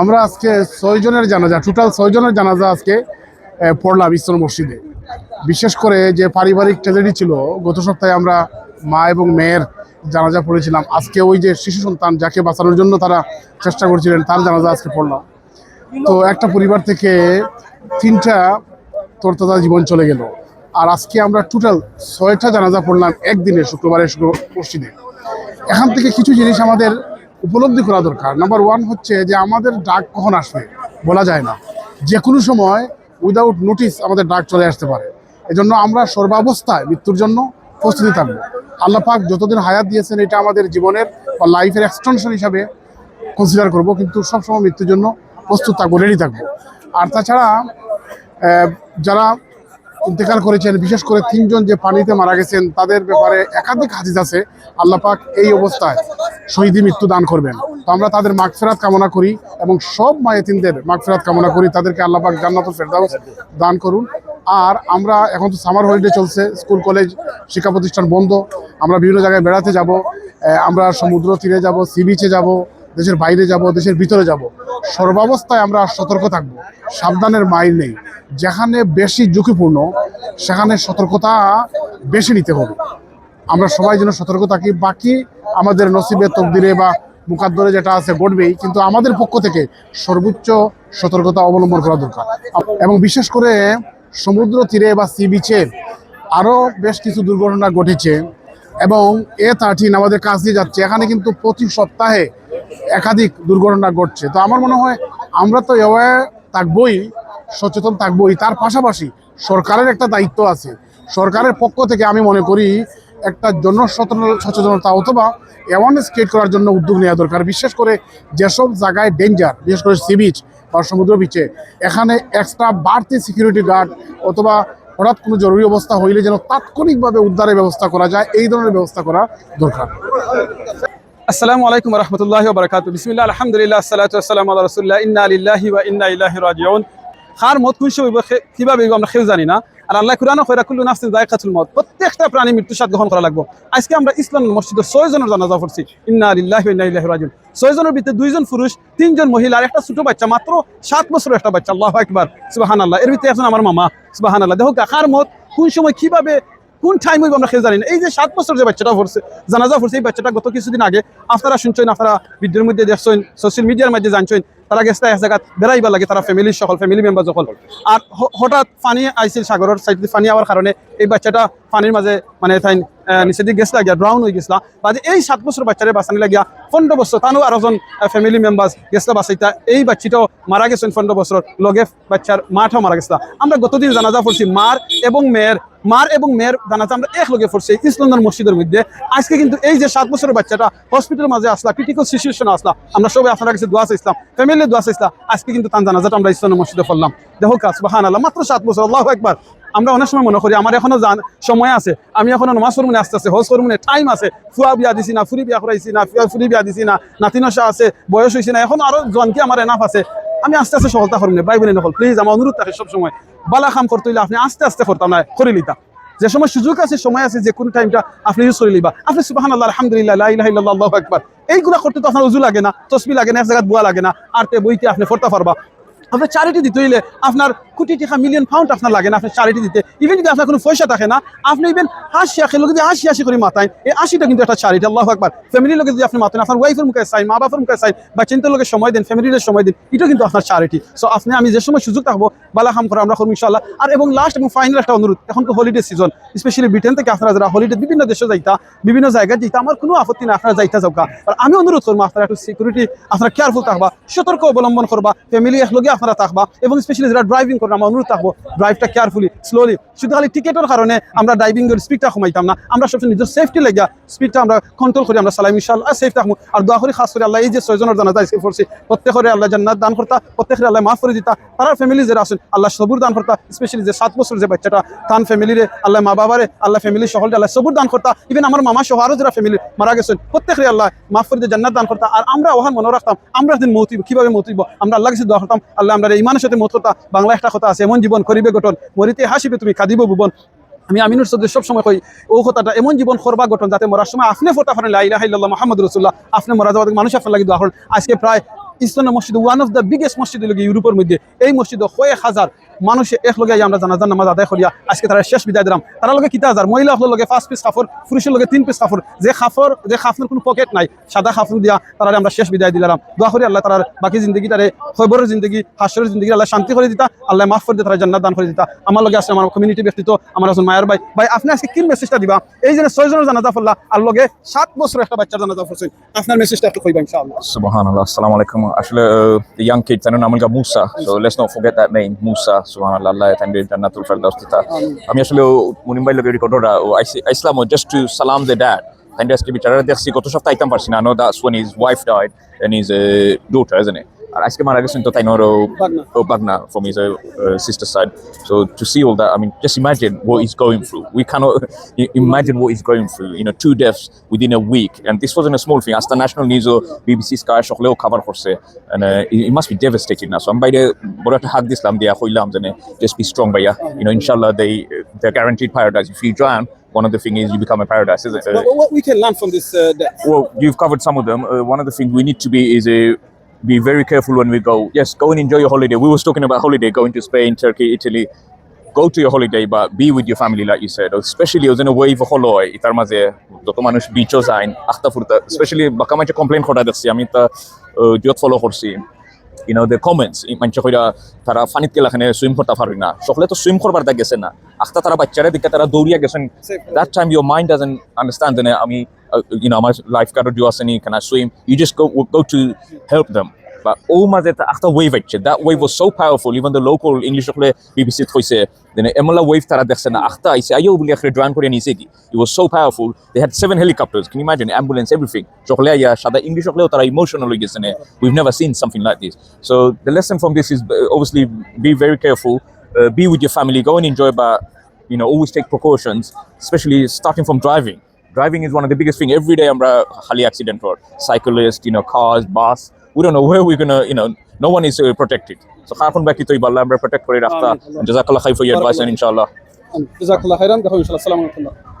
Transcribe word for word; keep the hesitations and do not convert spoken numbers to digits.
আমরা আজকে ছয় জনের জানাজা, টোটাল ছয় জনের জানাজা আজকে আহ, পড়লাম ইসলাম মসজিদে। বিশেষ করে যে পারিবারিক ট্র্যাজেডি ছিল, গত সপ্তাহে আমরা মা এবং মেয়ের জানাজা পড়েছিলাম। আজকে ওই যে শিশু সন্তান, যাকে বাঁচানোর জন্য তারা চেষ্টা করছিলেন, তার জানাজা আজকে পড়লাম। তো একটা পরিবার থেকে তিনটা তরতাজা জীবন চলে গেল। আর আজকে আমরা টোটাল ছয়টা জানাজা পড়লাম একদিনে, শুক্রবারে শুক্র মসজিদে। এখান থেকে কিছু জিনিস আমাদের উপলব্ধি করা দরকার। নাম্বার ওয়ান হচ্ছে যে আমাদের ডাক কখন আসবে বলা যায় না, যে কোনো সময় উইদাউট নোটিস আমাদের ডাক চলে আসতে পারে। এজন্য আমরা সর্বাবস্থায় মৃত্যুর জন্য প্রস্তুতি থাকবো। আল্লাহ পাক যতদিন হায়াত দিয়েছেন, এটা আমাদের জীবনের বা লাইফের এক্সটেনশন হিসাবে কনসিডার করব, কিন্তু সবসময় মৃত্যুর জন্য প্রস্তুত থাকবো, রেডি থাকবো। আর তাছাড়া আহ, যারা ইন্তেকাল করেছেন, বিশেষ করে তিনজন যে পানিতে মারা গেছেন, তাদের ব্যাপারে একাধিক হাদিস আছে। আল্লাহ পাক এই অবস্থায় শহীদি মৃত্যু দান করবেন। তো আমরা তাদের মাগফিরাত কামনা করি এবং সব মায়েতিনদের মাগফিরাত কামনা করি, তাদেরকে আল্লাহ পাক জান্নাতুল ফেরদাউস দান করুন। আর আমরা এখন তো সামার হলিডে চলছে, স্কুল কলেজ শিক্ষা প্রতিষ্ঠান বন্ধ, আমরা বিভিন্ন জায়গায় বেড়াতে যাব, আহ, আমরা সমুদ্র তীরে যাব, সি বিচে যাব, দেশের বাইরে যাব, দেশের ভিতরে যাব, সর্বাবস্থায় আমরা সতর্ক থাকব। সাবধানের মাইর নেই। যেখানে বেশি ঝুঁকিপূর্ণ, সেখানে সতর্কতা বেশি নিতে হবে। আমরা সবাই যেন সতর্ক থাকি। বাকি আমাদের নসিবে, তকদিরে বা মুকাদ্দরে যেটা আছে, ঘটবেই, কিন্তু আমাদের পক্ষ থেকে সর্বোচ্চ সতর্কতা অবলম্বন করা দরকার। এবং বিশেষ করে সমুদ্র তীরে বা সি বিচে আরও বেশ কিছু দুর্ঘটনা ঘটেছে এবং এ থার্টিন আমাদের কাছ দিয়ে যাচ্ছে, এখানে কিন্তু প্রতি সপ্তাহে একাধিক দুর্ঘটনা ঘটছে। তো আমার মনে হয় আমরা তো অ্যাওয়্যার থাকবোই, সচেতন থাকবোই, তার পাশাপাশি সরকারের একটা দায়িত্ব আছে। সরকারের পক্ষ থেকে আমি মনে করি একটা জন সচেতন-, সচেতনতা অথবা অ্যাওয়ারনেস ক্রিয়েট করার জন্য উদ্যোগ নেওয়া দরকার। বিশেষ করে যেসব জায়গায় ডেঞ্জার, বিশেষ করে সি বিচ বা সমুদ্র বিচে, এখানে এক্সট্রা বাড়তি সিকিউরিটি গার্ড অথবা হঠাৎ কোনো জরুরি অবস্থা হইলে যেন তাৎক্ষণিকভাবে উদ্ধারের ব্যবস্থা করা যায়, এই ধরনের ব্যবস্থা করা দরকার। আসসালামু আলাইকুম ওয়া রাহমাতুল্লাহি ওয়া বারাকাতুহু। বিসমিল্লাহ, আলহামদুলিল্লাহ, আসসালাতু ওয়াসসালামু আলা রাসূলিল্লাহ। ইন্না লিল্লাহি ওয়া ইন্না ইলাইহি রাজিউন। কার মত কোন সময় অইবো, খে-, কিভাবে অইবো, আমরা কেউ জানি না। আর আল্লাহ কুরআনো কইরা, "কুল্লু নাফসিন যায়িকাতুল মাউত", প্রত্যেকটা প্রাণী মৃত্যুর স্বাদ গ্রহণ করা লাগবো। আজকে আমরা ইসলাম মসজিদর ছয় জনের জানাজা পড়ছি। ইন্না লিল্লাহি ওয়া ইন্না ইলাইহি রাজিউন। ছয় জনের ভিতরে দুইজন পুরুষ, তিনজন মহিলা, আর একটা ছোট বাচ্চা, মাত্র সাত বছরের একটা বাচ্চা। আল্লাহু আকবার, সুবহানাল্লাহ। এর ভিতরে একজন আমার মামা, সুবহানাল্লাহ। দেখো, কার মত কোন সময় কিভাবে কোন টাইম অইবো, আমরা কেউ জানি না। এই যে সাত বছর যে বাচ্চাটা পড়ছে, জানাজা পড়ছে, এই বাচ্চাটা গত কিছুদিন আগে আপনারা শুনছেন, আপনারা ভিডিওর মধ্যে দেখছেন, সোশ্যাল মিডিয়ার মধ্যে জানছেন, তারা গেছলা এক জাগাত বেড়াইবার লাগি, তারা ফ্যামিলির সকল, ফ্যামিলি মেম্বার সকল। আর হ-, হঠাৎ পানি আইছিল, সাগরর সাইড দি পানি আওয়ার কারণে এই বাচ্চাটা পানির মাঝে, মানে, তাইন, আহ, নিচেদি গেছলা গিয়া, ড্রাউন অই গেছলা। বাদে এই সাত বছর বাচ্চারে বাঁচানি লাগিয়া পনেরো বছর তানু আরো জন, আহ, ফ্যামিলি মেম্বার গেছলা বাঁচাইতা। এই বাচ্চাটাও মারা গেছেন পনেরো বছর, লগে বাচ্চার মাটাও মারা গেছলা। আমরা গতদিন জানাজা পড়ছি মার এবং মেয়ের, মার এবং মেয়ের জানাজা আমরা এক লগে পড়ছি ইস্ট লন্ডন মসজিদর মধ্যে। আজকে কিন্তু এই যে সাত বছরের বাচ্চাটা হসপিটালর মাঝে আছলা, ক্রিটিক্যাল সিচুয়েশনে আছলা, আমরা সবাই আপনারার কাছে দোয়া চাইছলাম, ফ্যামিলির দোয়া চাইছলাম। আজকে কিন্তু তান জানাজাটা আমরা ইস্ট লন্ডন মসজিদে পড়লাম। দেখো কা, সুবহানাল্লাহ, মাত্র সাত বছর, আল্লাহু আকবার। আমরা অনেক সময় মনে করি আমার এখনো জান-, সময় আছে, আমি এখনো নামাজ পড়মুনে আস্তে আস্তে, হজ করমুনে, টাইম আছে, ফুয়া বিয়া দিছি না, ফুরি বিয়া করাইছি না, ফুয়া ফুরি বিয়া দিছি না, নাতি নশা আছে, বয়স অইছে না, এখন আরো জোয়ানকি আমার এনাফ আছে, আমি আস্তে আস্তে সফলতা করমুনে। ভাই বোন সকল, প্লিজ আমার অনুরোধ থাকে সব সময়, বালা কাম করতে অইলে আপনি আস্তে আস্তে করতা নায়, করি লিতা। যে সময় সুযোগ আছে, সময় আছে, যে কোনো টাইমটা আপনি ইউজ করি লিবা। আপনি সুবহানাল্লাহ, আলহামদুলিল্লাহ, লা ইলাহা ইল্লাল্লাহ, আল্লাহু আকবার, এইগুলা করতে তো আপনার উজু লাগে না, তসবি লাগে না, এক জাগাত বওয়া লাগে না, আর তে বইতে আপনি পড়তা পারবা। আপনি চ্যারিটি দিতে অইলে আপনার কোটি টেকা, মিলিয়ন পাউন্ড আপনার লাগে না, আপনি চ্যারিটি দিতে। ইভেন যদি আপনার কোনো পয়সা থাকে না, আপনি ইভেন হাসি আখে লগে যদি হাসি হাসি করি মাতাইন, এই হাসিটা কিন্তু একটা চ্যারিটি। আল্লাহু আকবার। ফ্যামিলির লগে যদি আপনি মাতেন, আপনার ওয়াইফের মুখে চাইন, মা বাবার মুখে চাইন, বাচ্চাইন্তর লগে সময় দেন, ফ্যামিলির সময় দেন, এটাও কিন্তু আপনার চ্যারিটি। সো আপনি আমি যে সময় সুযোগ থাকবো, বালা কাম করা আমরা করবো ইনশাআল্লাহ। আর এবং লাস্ট এবং ফাইনাল একটা অনুরোধ, এখন তো হলিডে সিজন, স্পেশালি ব্রিটেন থেকে আপনারা যারা হলিডে বিভিন্ন দেশে যাইতা, বিভিন্ন জায়গায় যাইতা, আমার কোনো আপত্তি নাই, আপনারা যাইতা যাউক্কা। আর আমি অনুরোধ করবো আপনারা একটু সিকিউরিটি, আপনারা কেয়ারফুল থাকবা, সতর্ক অবলম্বন করবা, ফ্যামিলি একলগে আপনারা থাকবা, এবং স্পেশালি যারা ড্রাইভিং করেন, আমার অনুরোধ থাকবো, ড্রাইভটা কেয়ারফুলি, স্লোলি। শুধু খালি টিকিটর কারণে আমরা ড্রাইভিং এর স্পিডটা কমাইতাম না, আমরা সবসময় নিজের সেফটি লাগিয়া স্পিডটা আমরা কন্ট্রোল করি, আমরা চালাইমু ইনশাআল্লাহ, সেফ থাকমু। আর দোয়া করি খাস করি আল্লাহ এই যে ছয়জনের জানাজা আজকে পড়ছি, প্রত্যেকরে আল্লাহ জান্নাত দান করতা, প্রত্যেকরে আল্লাহ মাফ করি দিতা, তারার ফ্যামিলি যারা আছেন আল্লাহ সবুর দান করতা, স্পেশালি যে সাত বছর যে বাচ্চাটা, তান ফ্যামিলিরে আল্লাহ, মা বাবারে আল্লাহ, ফ্যামিলি সকলরে আল্লাহ সবুর দান করতা, ইভেন আমার মামা সহ আরো যারা ফ্যামিলি মারা গেছেন প্রত্যেকরে আল্লাহ মাফ করি দিয়া জান্নাত দান করতা। আর আমরা ওখান মনে রাখতাম, আমরা একদিন মৌত অইবো, কিভাবে মৌত অইবো, আমরা আল্লাহর কাছে দোয়া করতাম, আল্লাহ আমরা ইমানের সাথে মৌত করতা। বাংলা একটা কথা আছে, এমন জীবন করিবে গঠন, মরিতে হাসিবে তুমি, কাঁদিব ভুবন। আমি আমিনুর চৌধুরী সব সময় কই ও কথাটা, এমন জীবন করবা গঠন যাতে মরার সময় আপনি পড়তা পারেন লা ইলাহা ইল্লাল্লাহ মুহাম্মাদুর রাসূলুল্লাহ, আপনি মরা যাওয়ার মানুষ আপনার লাগি দোয়া করেন। আজকে প্রায় ইস্টার্ন মসজিদ, one of the biggest মসজিদ অইলো গিয়া ইউরোপর মধ্যে। এই মসজিদো কয়েক হাজার মানুষে একলগে আইয়া আমরা জানাজার নামাজ আদায় করিয়া আইজকে তারারে শেষ বিদায় দিলাম। তারার লগে কিতা হাজার, মহিলা অকলর লগে পাঁচ পিস কাপড়, পুরুষর লগে তিন পিস কাপড়, যে কাপড়, যে কাপড়র কুনু পকেট নাই, সাদা কাপড় দিয়া তারারে আমরা শেষ বিদায় দিলাম। দোয়া করি আল্লায় তারার বাকি জিন্দেগিটারে, কবরর জিন্দেগি, হাশরর জিন্দেগি আল্লায় শান্তি করি দিতা, আল্লায় মাফ করি দিতা, তারারে জান্নাত দান করি দিতা। আমার লগে আছে আমার কমিউনিটি ব্যক্তিত্ব, আমার একজন মায়ার ভাই। ভাই, আপনে আইজকে কি মেসেজটা দিবা? এই যে ছয়জনর জানাজা পড়লা, আর লগে সাত বছরর একটা বাচ্চার জানাজা পড়ছইন, আপনার মেসেজটা একটু কইবা ইনশাআল্লাহ। সুবহানাল্লাহ, আসসালামু আলাইকুম। আসলে, uh, the young kid, তাইনর নাম অইলো মুসা। So let's not forget that name, মুসা। সুবহানাল্লাহ, আল্লায় তাইনরে জান্নাতুল ফেরদাউস দিতা। আমি আসলে মুনিম ভাইর লগে রেকর্ডটা, ও আইছি, আইছলাম just to salam the dad। তাইনরে আইজকে বেচারারে দেখছি, গত সপ্তাহ আইতাম পারছি না। I know that's when his wife died and his, uh, daughter, isn't it? আর আইজকে মারা গেছইন তো তাইনর, ও, বাগনা। ও, বাগনা from his, uh, uh, sister side. So to see all that, I mean, just imagine what he's going through. We cannot i- imagine what he's going through. You know, two deaths within a week, and this wasn't a small thing. আস্তা ন্যাশনাল নিউজও, BBC, sky, সকলেও কভার করছে। And, uh, it, it must be devastating now. So আমি ভাইরে বড় একটা হাগ দিছলাম, দিয়া কইলাম যে, "Just be strong, ভাইয়া। You know, inshallah, they, they're guaranteed paradise. If you drown, one of the thing is you become a paradise, isn't it?" Uh, What, what, what we can learn from this, uh, death? Well, you've covered some of them. Uh, one of the things we need to be is a be very careful when we go. Yes, go and enjoy your holiday. We was talking about holiday, going to Spain, Turkey, Italy. Go to your holiday, but be with your family, like you said. Especially, ওই জন্য ওয়েভ হলো, ইতার মাঝে যত মানুষ বিচও যাইন, আখতা ফুরতা, স্পেশালি বাক্কা মানষে কমপ্লেইন করা দেখছি আমি, তা, আহ, জিওত ফলো করছি। You know, the comments, মানষে কইরা, তারা পানিত গেলা কেনে সুইম করতা পারইন না। সকলে তো সুইম করবার তা গেছে না। আখতা তারা বাচ্চারে দেখে তারা দৌড়িয়া গেছইন। That time your mind doesn't understand, then আমি, uh, you know, আমার লাইফ গার্ডও আছে নি, can I swim? You just go, go to help them. But ও মাঝে তা একটা ওয়েভ আইছে। That wave was so powerful, even the local English সকলে বিবিসিত কইছে, then এমলা ওয়েভ তারা দেখছে না, আখতা আইছে, আইও বলি একরে ড্রাউন করে নিছে কি। It was so powerful. They had seven helicopters. Can you imagine? Ambulance, everything. সকলে আইয়া সাদা ইংলিশ সকলেও তারা ইমোশনাল হয়ে গেছে নে। We've never seen something like this. So the lesson from this is, uh, obviously be very careful. Uh, be with your family. Go and enjoy, but, you know, always take precautions, especially starting from driving. Driving is one of the biggest thing. Every day আমরা খালি অ্যাক্সিডেন্ট হয়। Cyclist, you know, cars, bus. We don't know where we're gonna, you know, no one is, uh, protected. So খারাপ বাকি তো ইবাল্লা আমরা প্রোটেক্ট করি রাখতা। জাযাকাল্লাহ খাইর for your advice, and ইনশাআল্লাহ। জাযাকাল্লাহ খাইরান। দেখো ইনশাআল্লাহ। আসসালামু আলাইকুম।